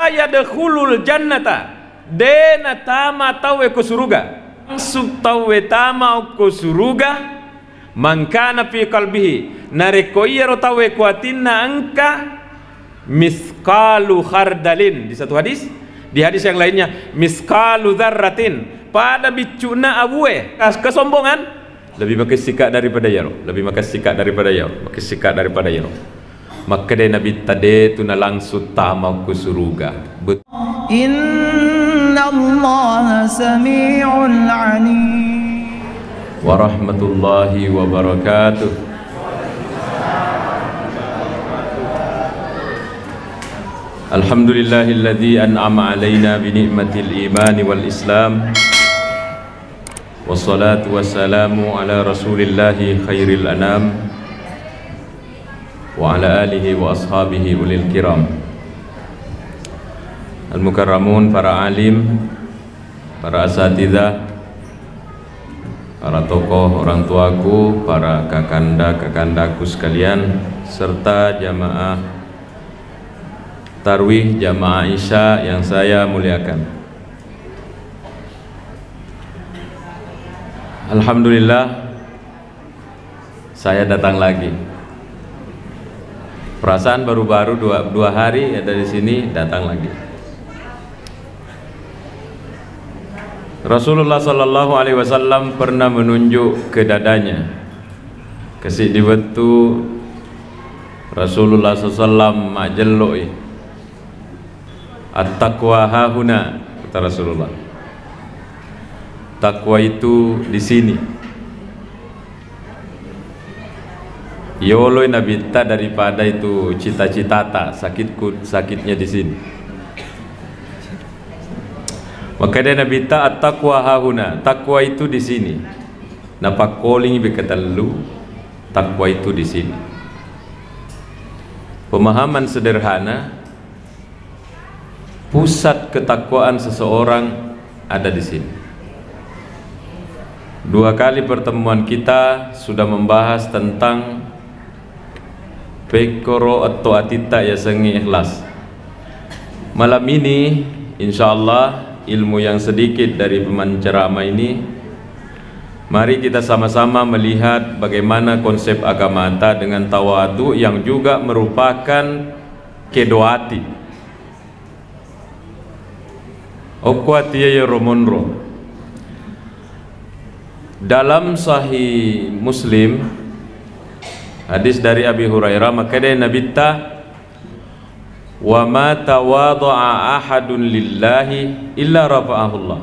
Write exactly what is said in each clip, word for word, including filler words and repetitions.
Yadkhulul jannata, de natama tauwe ko suruga. Langsung tauwe tama ko suruga, man kana fi qalbihi, narekko iyaro tauwe ko atinna engka misqalu khardalin. Di satu hadis, di hadis yang lainnya, misqalu dzarratin, pada biccu'na awue. Kas-, kesombongan, lebih makessika daripada iyaro, lebih makessika daripada iyaro, makessika daripada iyaro. Makkeda Nabitta, de tu nalangsung tama ku suruga. Bet- Innallaha sami'un alim. Warahmatullahi wabarakatuh. Alhamdulillahilladzi an'ama alaina bi ni'matil imani wal islam. Wassalatu wassalamu ala rasulillahi khairil anam, wa ala alihi wa ashabihi ulil kiram. Al-mukarramun, para alim, para asatidzah, para tokoh orang tuaku, para kakanda-kakandaku sekalian, serta jamaah tarwih, jamaah isya yang saya muliakan. Alhamdulillah, saya datang lagi. Perasaan baru-baru dua, dua hari ada di sini, datang lagi. Rasulullah sallallahu alaihi wasallam pernah menunjuk ke dadanya. Kesiddi wettu Rasulullah sallallahu alaihi wasallam majjelloi. "At-taqwa hahuna," kata Rasulullah. "Takwa itu di sini." Yoloi Nabitta daripada itu cita-citata, sakitku, sakitnya di sini. Makkedai Nabitta, "At-taqwa hahuna," takwa itu di sini. Napakkolingi bikatellu, takwa itu di sini. Pemahaman sederhana, pusat ketakwaan seseorang ada di sini. Dua kali pertemuan kita sudah membahas tentang pekkoro etto atitta yasengnge ikhlas. Malam ini, insya Allah, ilmu yang sedikit dari pemain ceramah ini, mari kita sama-sama melihat bagaimana konsep agamata dengan tawadu yang juga merupakan kedo ati. Okko ati yero monro. Dalam Sahih Muslim, hadis dari Abi Hurairah, makkedai Nabitta, "Wa ma tawadha'a ahadun lillahi illa rafa'ahullah."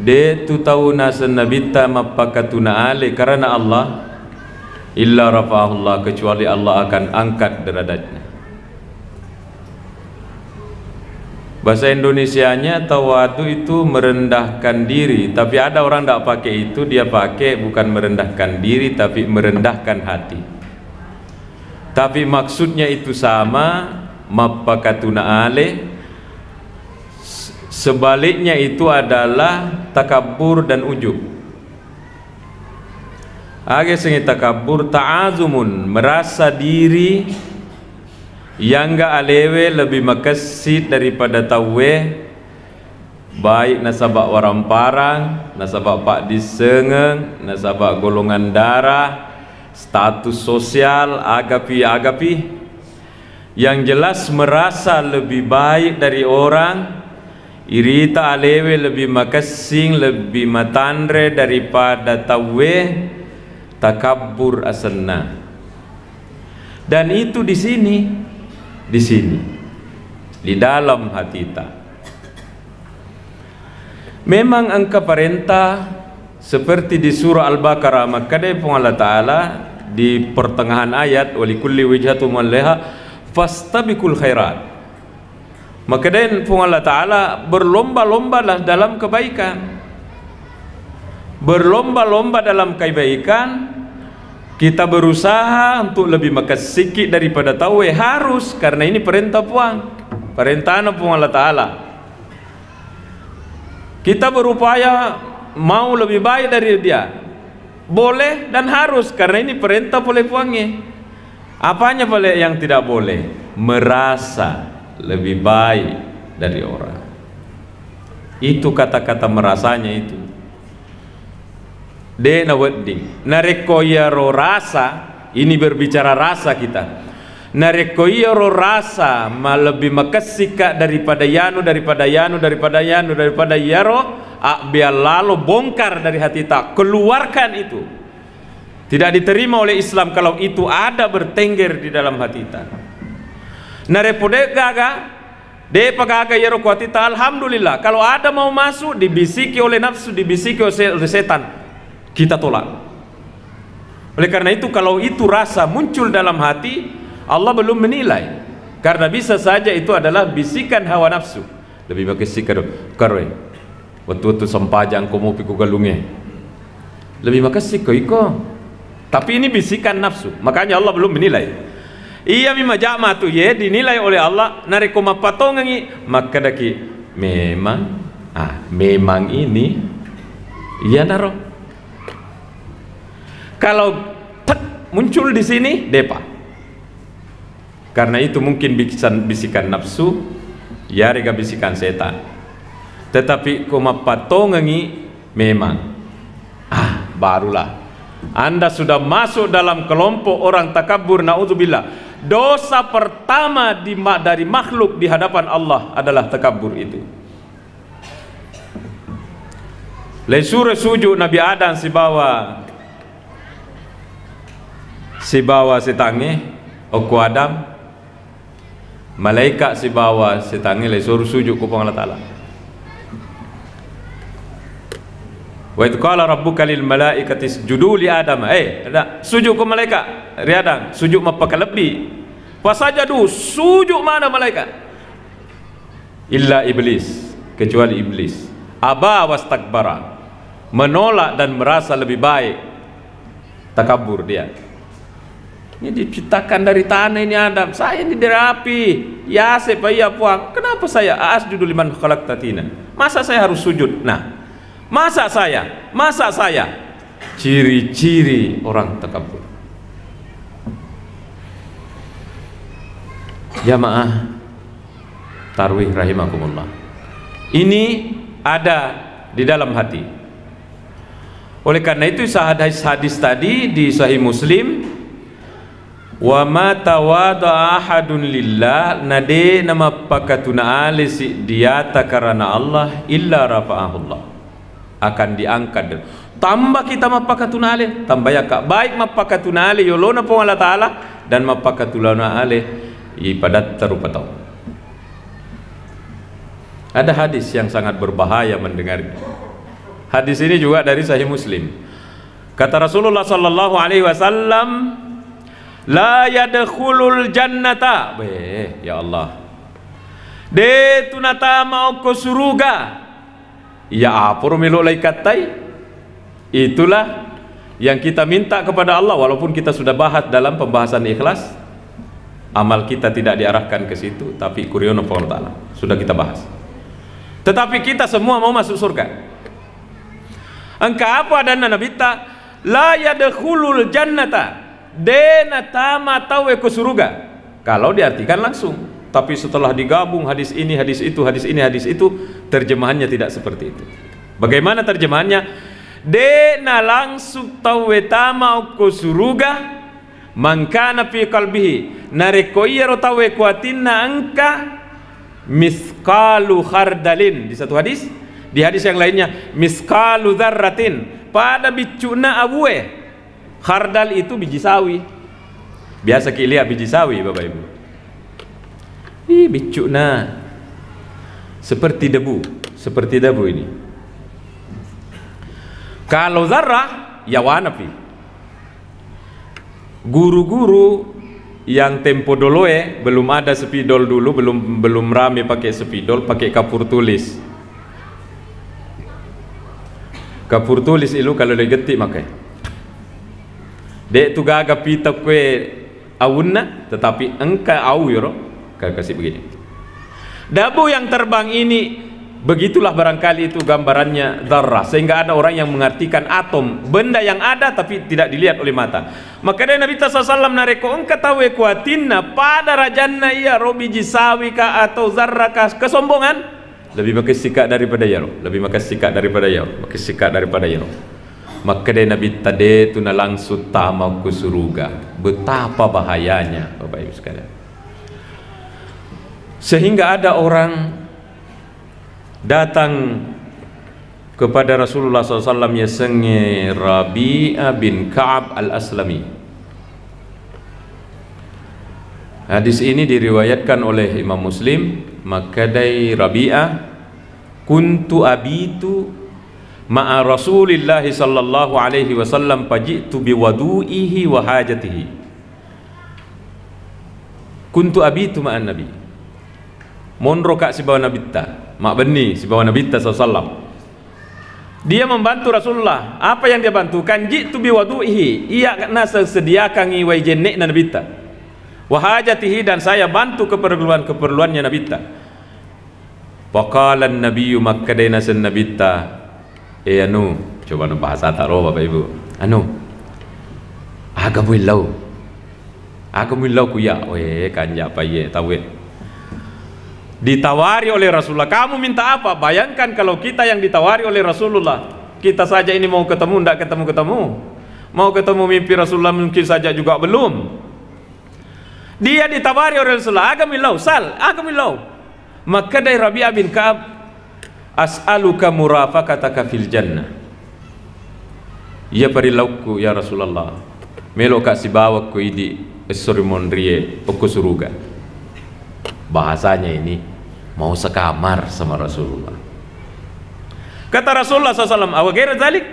De tu tau naseng Nabitta mappakatuna ale karena Allah, illa rafa'ahullah, kecuali Allah akan angkat derajatnya. Bahasa Indonesianya tawadu itu merendahkan diri, tapi ada orang ndak pakai itu, dia pakai bukan merendahkan diri, tapi merendahkan hati. Tapi maksudnya itu sama, mappakatuna ale, se-, sebaliknya itu adalah takabur dan ujub. Aga sengi takabbur, ta'azumun, merasa diri yangga alewe lebih makessi daripada tauwe, baik nasaba waramparang, nasaba paddissengeng, nasaba golongan darah, status sosial, agapi-agapi. Yang jelas merasa lebih baik dari orang, irita alewe lebih makessing, lebih matanre daripada tauwe, takabbur asenna. Dan itu di sini, di sini, di dalam hatita. Memang engka parenta seperti di surah Al-Baqarah, makkedai Puang Allah Ta'ala di pertengahan ayat, "Walikulli wijhatun muwalliha, fastabiqul khairat." Makkedai Puang Allah Ta'ala, "Berlomba-lombalah dalam kebaikan." Berlomba-lomba dalam kebaikan, kita berusaha untuk lebih makessiki daripada tauwe, harus, karena ini perintah Puang, perintahna Puang Allah Ta'ala. Kita berupaya mau lebih baik dari dia. Boleh dan harus, karena ini perintah pole Puangnge. Apanya pole yang tidak boleh? Merasa lebih baik dari orang. Itu kata-kata merasanya itu. De' nawedding. Narekko iyaro rasa, ini berbicara rasa kita. Narekko iyaro rasa ma-, lebih makessika daripada iyanu, daripada iyanu, daripada iyanu, daripada iyaro, abbiang lalo, bongkar dari hatita, keluarkan itu. Tidak diterima oleh Islam kalau itu ada bertengger di dalam hatita. Narekko de' gaga, de'pa gaga iyaro ko hatita, alhamdulillah. Kalau ada mau masuk, dibisiki oleh nafsu, dibisiki oleh se-, oleh setan, kita tolak. Oleh karena itu, kalau itu rasa muncul dalam hati, Allah belum menilai. Karena bisa saja itu adalah bisikan hawa nafsu. Lebih makessika do, karoe. Wettu-wettu sempajang ko mopi ku galungnge. Lebih makessiko iko. Tapi ini bisikan nafsu. Makanya Allah belum menilai. Iyami majama tu ye dinilai oleh Allah, narekko mappatongengi, makkedaki, "Memang, ah, memang ini." Iyanaro. Kalau tek muncul di sini, de'pa. Karena itu mungkin bikisan-, bisikan nafsu, yarega bisikan setan. Tetapi ko mappatongengi memang, ah, barulah Anda sudah masuk dalam kelompok orang takabur, naudzubillah. Dosa pertama di ma-, dari makhluk di hadapan Allah adalah takabur itu. Leisuro suju Nabi Adam sibawa, sibawa setangnge, okko Adam, malaika sibawa setangnge leisuro suju ko Puang Allah Ta'ala. Wa idh qala rabbuka lil malaikati isjudu li Adam. Eh, ada suju ko malaika, ri Adam, suju mappakalebbi. Fasajadu, suju mana malaika. Illa iblis, kecuali iblis. Aba wastakbara, menolak dan merasa lebih baik. Takabur dia. Ini diciptakan dari tanah ini Adam. Saya ini dari api. Ya, siapa iya, Puang? Kenapa saya? Asjudu liman khalaqta tina. Masa saya harus sujud? Nah, masa saya? Masa saya? Ciri-ciri orang takabur. Jamaah tarwih rahimakumullah. Ini ada di dalam hati. Oleh karena itu, hadis-hadis tadi di Sahih Muslim, "Wa ma tawadha'a ahadun lillah," na de' namappakatuna ale siddi ata karana Allah, "illa rafa'ahullah." Akan diangkat. Tamba kita mappakatuna ale, tambayakka. Baik mappakatuna ale yolona Puang Allah Ta'ala dan mappakatuna ale ipadatta rupa tau. Ada hadis yang sangat berbahaya mendengar. Hadis ini juga dari Sahih Muslim. Kata Rasulullah sallallahu alaihi wasallam, "La yadkhulul jannata." Beh, ya Allah. De' tu natama okko suruga. Iya, aporo melo laikattai? Itulah yang kita minta kepada Allah, walaupun kita sudah bahas dalam pembahasan ikhlas, amal kita tidak diarahkan ke situ, tapi kuriono Puang Ta'ala. Sudah kita bahas. Tetapi kita semua mau masuk surga. Engka apa adanna Nabitta? "La yadkhulul jannata." De' natama tauwe ko suruga. Kalau diartikan langsung. Tapi setelah digabung hadis ini, hadis itu, hadis ini, hadis itu, terjemahannya tidak seperti itu. Bagaimana terjemahannya? De' nalangsung tauwe tama okko suruga, "Man kana fi qalbihi," narekko iyaro tauwe ko atinna engka misqalu khardalin. Di satu hadis, di hadis yang lainnya, misqalu dzarratin, pada biccu'na awue. Khardal itu biji sawi. Biasa ki lihat biji sawi, Bapak Ibu. Ih, biccu'na seperti debu, seperti debu ini. Kalau zarrah, yawana pi. Guru-guru yang tempo doloe belum ada spidol dulu, belum, belum rame pakai spidol, pakai kapur tulis. Kapur tulis ilu kalau legetti makai. De' tu gaga pita kue awunna, tetapi engka au yoro, ka-, kasih begini. Debu yang terbang ini Begitulah barangkali itu gambarannya dzarrah, sehingga ada orang yang mengartikan atom, benda yang ada tapi tidak dilihat oleh mata. Makkedai Nabitta sallallahu alaihi wasallam, narekko engka tauwe kuatinna pada rajanna iyaro biji sawika atau zarraka, kesombongan, lebih makessika daripada iyaro, lebih makessika daripada iyaro, makessika daripada iyaro. Makkedai Nabitta, de tu nalangsung tama ku suruga. Betapa bahayanya, Bapak Ibu sekalian. Sehingga ada orang datang kepada Rasulullah sallallahu alaihi wasallam, yasengnge Rabi'ah bin Ka'ab Al-Aslami. Hadis ini diriwayatkan oleh Imam Muslim, makkedai Rabi'ah, "Kuntu abitu ma'a Rasulillahi sallallahu alaihi wasallam faji'tu biwadu'ihi wa hajatihi." Kuntu abitu ma'an Nabi. Monroka sibawa Nabitta, mabbenni sibawa Nabitta sallallahu alaihi wasallam. Dia membantu Rasulullah. Apa yang dia bantu? Kan ji'tu biwadu'ihi. Iya naseng sediakangi wai jenne'na Nabitta. Wa hajatihi, dan saya bantu keperluan-keperluannya Nabitta. Faqala an-nabiyyu, makkedai naseng Nabitta, "Eh, anu," coba no bahasa taro, Bapak Ibu. "Anu, aga muillau? Aga muillau ku iya?" Weh, kanja apa iye tauwe. Ditawari oleh Rasulullah, "Kamu minta apa?" Bayangkan kalau kita yang ditawari oleh Rasulullah. Kita saja ini mau ketemu, ndak ketemu-ketemu. Mau ketemu mimpi Rasulullah mungkin saja juga belum. Dia ditawari oleh Rasulullah, "Aga muillau, sal, aga muillau?" Makkedai Rabi'ah bin Ka'ab, "As'aluka murafaqataka fil jannah." Iya parillaukku, ya Rasulullah, meloka sibawakku idi esso ri monrie okko suruga. Bahasanya ini mau sekamar sama Rasulullah. Kata Rasulullah sallallahu alaihi wasallam, "Awa ghaira dzalik?"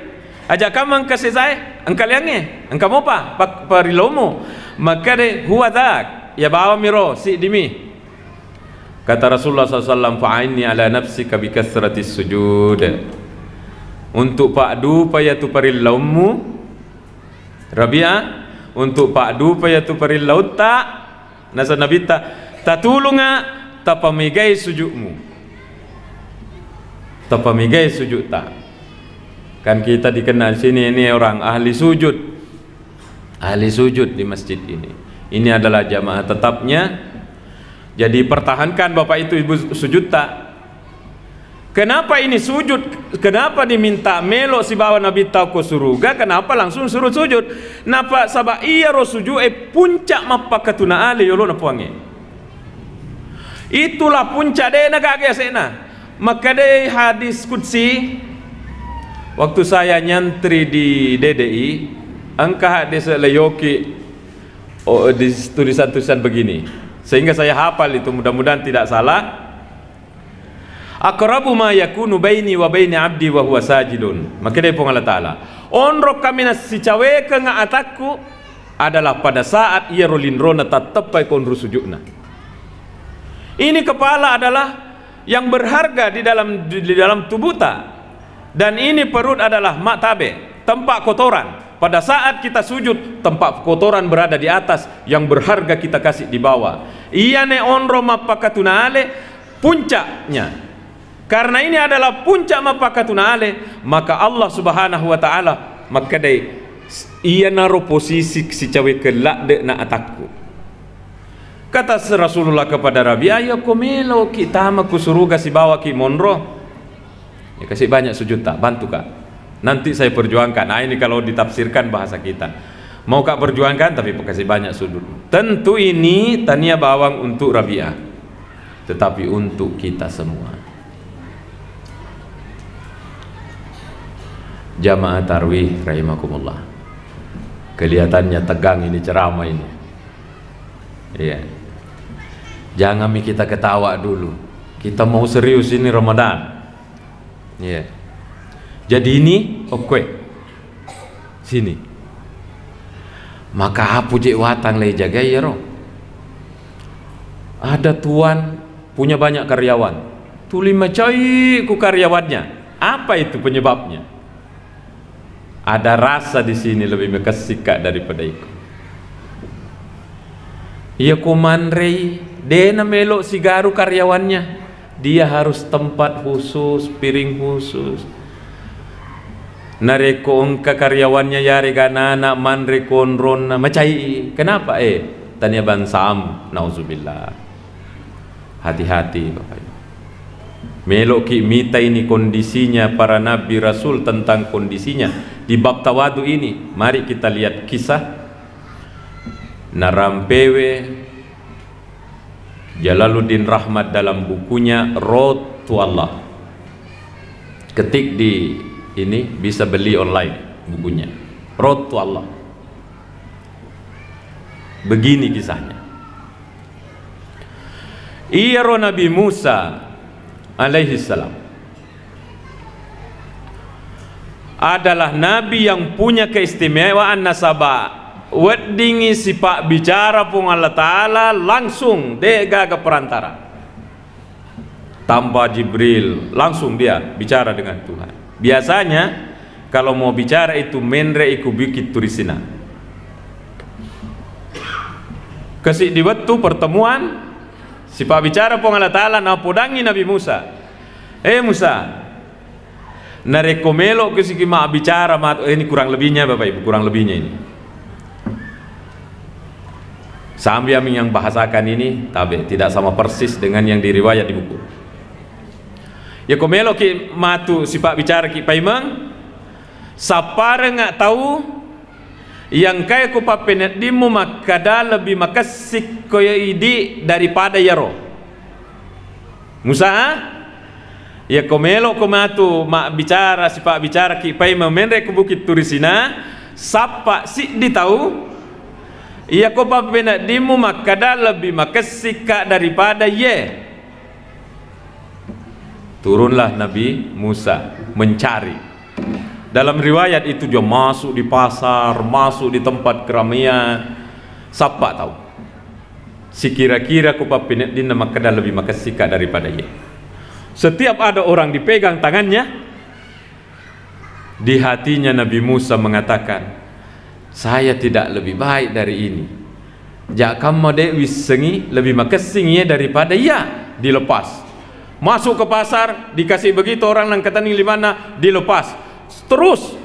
Aja kamma engka sesae, engka liangnge, engka mopa pa-, parilaumu. Makkeda, "Huwa dzak, iya bawamiro, siddimi." Kata Rasulullah sallallahu alaihi wasallam, "Fa'inni ala nafsika bi katsratis sujud." Untuk paddupa iyatu parillaummu, Rabi'ah, untuk paddupa iyatu parillautta, Naseng Nabitta, "Tatulunga, tapamegai sujudmu." Tapamegai sujudta. Kan kita dikenal sini ini orang ahli sujud. Ahli sujud di masjid ini. Ini adalah jamaah tetapnya. Jadi pertahankan Bapak itu Ibu sujudta. Kenapa ini sujud? Kenapa diminta melo sibawa Nabitta ko suruga? Kenapa langsung suruh sujud? Napa? Saba iyaro sujud e puncak mappakatuna ale yolona Puangnge. Itulah puncak, de na gaga yase'na. Makkedai hadis qudsi, waktu saya nyantri di D D I, engka hadis leyoki, oh, di tulisan-tulisan begini. Sehingga saya hafal itu, mudah-mudahan tidak salah. "Aqrabu ma yakunu baini wa baini abdi wa huwa sajidun." Makkedai Puang Allah Ta'ala, "Onro kaminang sicawekeng atakku adalah pada saat iyaro linrona tatteppai konru sujudna." Ini kepala adalah yang berharga di dalam, di, di dalam tubuhta. Dan ini perut adalah matabe, tempat kotoran. Pada saat kita sujud, tempat kotoran berada di atas, yang berharga kita kasih di bawah. Iyane onro mappakatuna ale, puncaknya. Karena ini adalah puncak mappakatuna ale, maka Allah Subhanahu wa Ta'ala makkedai, "Iyanaro posisi sicawekeng ladde'na atakku." Kata Rasulullah kepada Rabi'ah, "Iya ko meloki tama ku suruga sibawaki monro, ya, kasih banyak sujudta, bantuka. Nanti saya perjuangkan." Nah, ini kalau ditafsirkan bahasa kita. Mau ka perjuangkan, tapi kasih banyak sujud. Tentu ini tania bawang untuk Rabi'ah, tetapi untuk kita semua. Jamaah tarwih rahimakumullah. Kelihatannya tegang ini ceramah ini. Iya. Jangan mi kita ketawa dulu. Kita mau serius ini Ramadan. Iya. Jadi ini, oke. Sini. Maka apu je watang lei jagai yaro. Ada tuan punya banyak karyawan. Tuli macai ku karyawannya. Apa itu penyebabnya? Ada rasa di sini lebih makessika daripada iko. Iya ko manrei, dena melo sigaru karyawannya. Dia harus tempat khusus, piring khusus. Narekko engka karyawannya yarega nana manre konronna, macai. Kenapa? Eh, tania bangsamu. Nauzubillah. Hati-hati, Bapak Ibu. Meloki mita ini kondisinya para nabi rasul tentang kondisinya di bab tawadu ini. Mari kita lihat kisah narampewe Jalaluddin Rahmat dalam bukunya Road to Allah. Ketik di ini, bisa beli online bukunya. Road to Allah. Begini kisahnya. Iyaro Nabi Musa alaihi salam adalah nabi yang punya keistimewaan nasaba weddingi sipabbicara Puang Allah Ta'ala langsung, de' gaga perantara. Tanpa Jibril, langsung dia bicara dengan Tuhan. Biasanya kalau mau bicara itu menre' iku Bukit Turisina. Kasi' di wettu pertemuan, sipabbicara Puang Allah Ta'ala, napodangi Nabi Musa, "Eh Musa, narekko melo'ki siki mabbicara mat-," eh, ini kurang lebihnya, Bapak Ibu, kurang lebihnya ini. Sambil yang bahasakan ini, tabe, tidak sama persis dengan yang diriwayat di buku. Yako melo'ki matu sipabbicaraki paimeng, sapparengnga tau yang kaya ku pappeneddimmu makkada lebbi makessing ko idi daripada iyaro. Musa, yako melo'ko matu mabbicara, sipabbicaraki paimeng menre' ku Bukit Turisina, sappa siddi tau, iyako pappeneddimmu makkada lebbi makessingka daripada iye. Turunlah Nabi Musa mencari. Dalam riwayat itu dia masuk di pasar, masuk di tempat keramaian, sappa tau. Sikira-kira ku pappeneddinna makkada lebbi makessingka daripada iye. Setiap ada orang dipegang tangannya, di hatinya Nabi Musa mengatakan, "Saya tidak lebih baik dari ini. Jakkamma de' wissengi lebih makessing iye daripada iya." Dilepas. Masuk ke pasar, dikasih begitu orang nang ketening limanna, dilepas. Terus,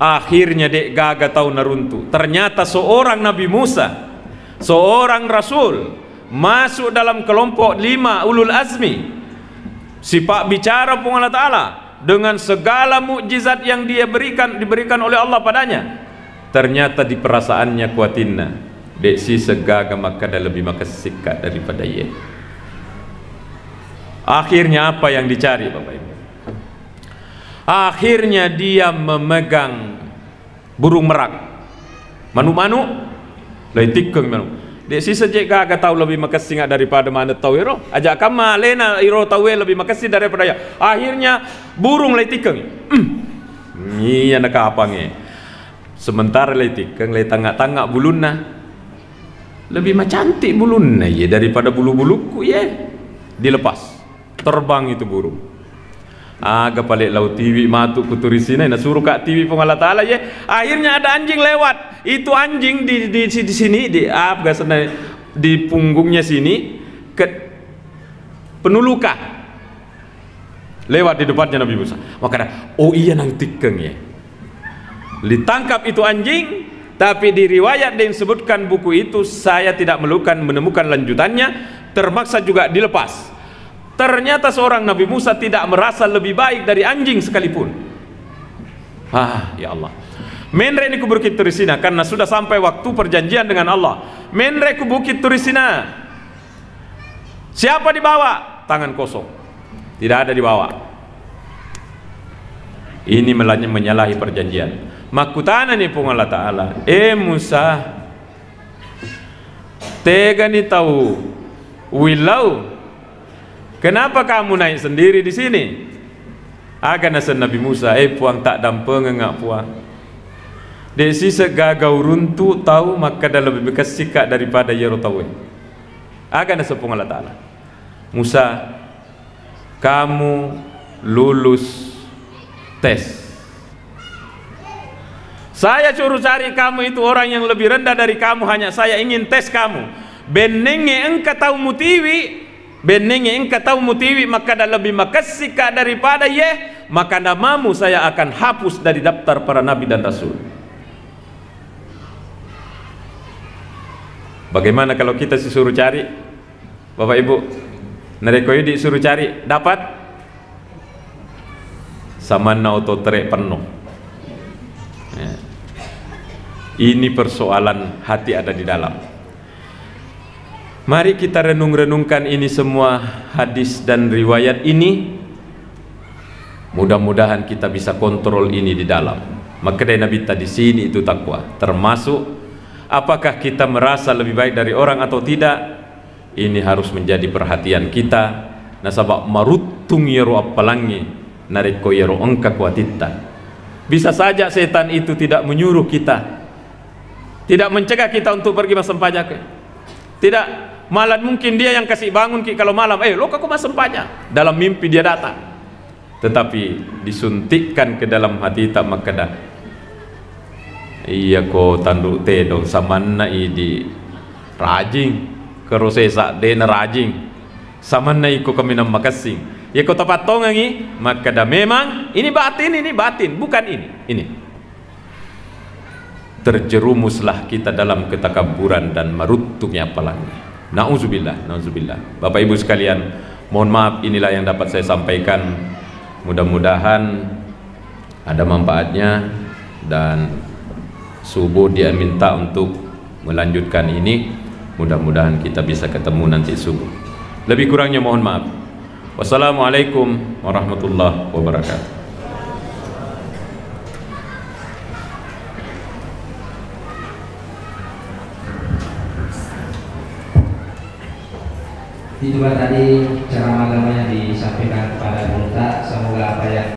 akhirnya de' gaga tau naruntu. Ternyata seorang Nabi Musa, seorang rasul, masuk dalam kelompok lima ulul azmi. Sipabbicara Puang Allah Ta'ala dengan segala mukjizat yang dia berikan, diberikan oleh Allah padanya. Ternyata di perasaannya kuatinna, de' siseng gaga makkada lebih makessingka daripada iye. Akhirnya apa yang dicari, Bapak Ibu? Akhirnya dia memegang burung merak. Manu'-manu', laitikkeng manu'. De' siseng je' gaga tau lebih makessinga daripada maneng tau ero. Aja' kamma alena iro tauwe lebih makessing daripada iya. Akhirnya burung laitikkeng. Hmm. Iya nakapangnge. Sementara laitikkeng, laitangnga'-tangnga' bulunna. Lebih macantik bulunna iye daripada bulu-bulukku iye. Dilepas. Terbang itu burung. Aga pale' lao tiwi matu ku turisina, nasuro ka tiwi Puang Allah Ta'ala, ye. Akhirnya ada anjing lewat. Itu anjing di, di, di sini, di, apa, di punggungnya sini, ke, penuh luka. Lewat di depannya Nabi Musa. Makanya, oh iya nang tikkeng, ye. Ditangkap itu anjing, tapi di riwayat yang disebutkan buku itu, saya tidak menemukan, menemukan lanjutannya, terpaksa juga dilepas. Ternyata seorang Nabi Musa tidak merasa lebih baik dari anjing sekalipun. Ah, ya Allah. Menre' ni ku Bukit Turisina, karena sudah sampai waktu perjanjian dengan Allah. Menre' ku Bukit Turisina. Siapa dibawa? Tangan kosong. Tidak ada dibawa. Ini melany-, menyalahi perjanjian. Makkutana ni Puang Allah Ta'ala, "Eh Musa, tegani tau willau? Kenapa kamu naik sendiri di sini?" Aga naseng Nabi Musa, "Eh Puang, taddampengengnga Puang. De' siseng gaga uruntu tau makkeda lebih makessikka daripada iyaro tauwe." Aga naseng Puang Allah Ta'ala, "Musa, kamu lulus tes. Saya suruh cari kamu itu orang yang lebih rendah dari kamu, hanya saya ingin tes kamu. Bennengnge engka tau mutiwi, Bennengnge engka tau mutiwi makkada lebih makessika daripada iye, maka namamu saya akan hapus dari daftar para nabi dan rasul. Bagaimana kalau kita disuruh cari? Bapak Ibu, narekko idi suruh cari, dapat? Samanna oto tere penuh. Ya. Ini persoalan hati ada di dalam. Mari kita renung-renungkan ini semua hadis dan riwayat ini. Mudah-mudahan kita bisa kontrol ini di dalam. Makkedai Nabitta, di sini itu takwa. Termasuk apakah kita merasa lebih baik dari orang atau tidak? Ini harus menjadi perhatian kita. Nasaba maruttung iyaro appalangnge narekko iyaro engka kuatitta. Bisa saja setan itu tidak menyuruh kita, tidak mencegah kita untuk pergi massempajang. Tidak, malah mungkin dia yang kasih bangun ki kalau malam, "Eh, loka ko massempajang." Dalam mimpi dia datang. Tetapi disuntikkan ke dalam hatita makkeda, "Iya ko tanru tedong, samanna idi rajing, kero sesa dena rajing, samanna iko kaminang makessing." Iya ko tapattongengi makkeda, "Memang ini batin, ini batin, bukan ini, ini." Terjerumuslah kita dalam ketakabburan dan maruttungi appalangnge. Nauzubillah, nauzubillah. Bapak Ibu sekalian, mohon maaf, inilah yang dapat saya sampaikan. Mudah-mudahan ada manfaatnya dan subuh dia minta untuk melanjutkan ini. Mudah-mudahan kita bisa ketemu nanti subuh. Lebih kurangnya mohon maaf. Wassalamualaikum warahmatullahi wabarakatuh. Itulah tadi ceramah agama yang disampaikan kepada kita. Semoga apa yang